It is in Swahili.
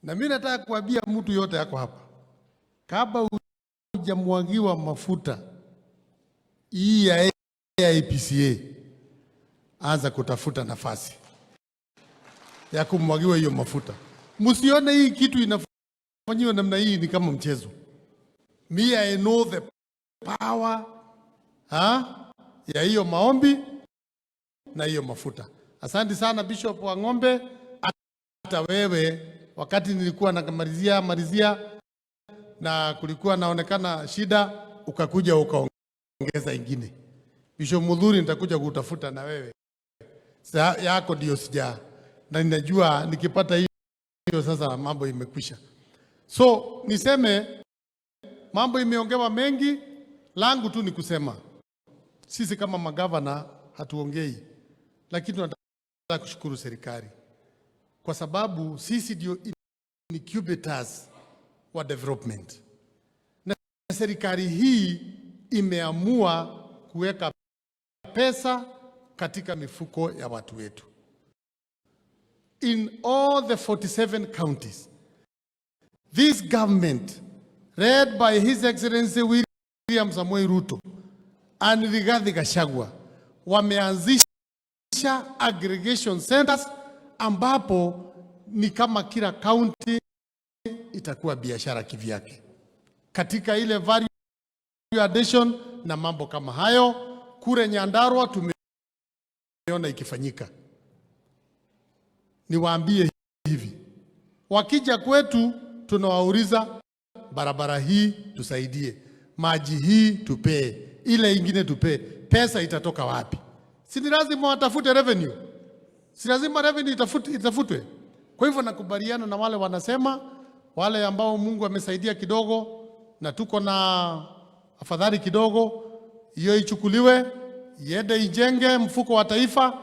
Na mimi nataka kuambia mtu yote yako hapa, kabla hujamwagiwa mafuta hii ya AIPCA, anza kutafuta nafasi ya kumwagiwa hiyo mafuta. Msione hii kitu inafanyiwa namna hii ni kama mchezo. Me, I know the power, ha, ya hiyo maombi na hiyo mafuta. Asante sana, Bishop wa Ng'ombe. Hata wewe wakati nilikuwa namalizia malizia na kulikuwa naonekana shida, ukakuja ukaongeza ingine. Bishop Mudhuri, nitakuja kutafuta na wewe. Sa yako ndio sija, na ninajua nikipata hiyo sasa mambo imekwisha. So niseme mambo imeongewa mengi, langu tu ni kusema sisi kama magavana hatuongei, lakini tunataka kushukuru serikali kwa sababu sisi ndio incubators wa development, na serikali hii imeamua kuweka pesa katika mifuko ya watu wetu. In all the 47 counties, this government led by His Excellency William Samoei Ruto and Rigathi Gachagua wameanzisha aggregation centers ambapo ni kama kila county itakuwa biashara kivyake katika ile value addition na mambo kama hayo. Kule Nyandarua tumeona ikifanyika. Niwaambie hivi, wakija kwetu tunawauliza, barabara hii tusaidie, maji hii tupee, ile ingine tupee, pesa itatoka wapi? Si ni lazima watafute revenue? Si lazima revenue itafutwe? Kwa hivyo nakubaliana na wale wanasema, wale ambao Mungu amesaidia kidogo na tuko na afadhali kidogo, hiyo ichukuliwe iende ijenge mfuko wa taifa.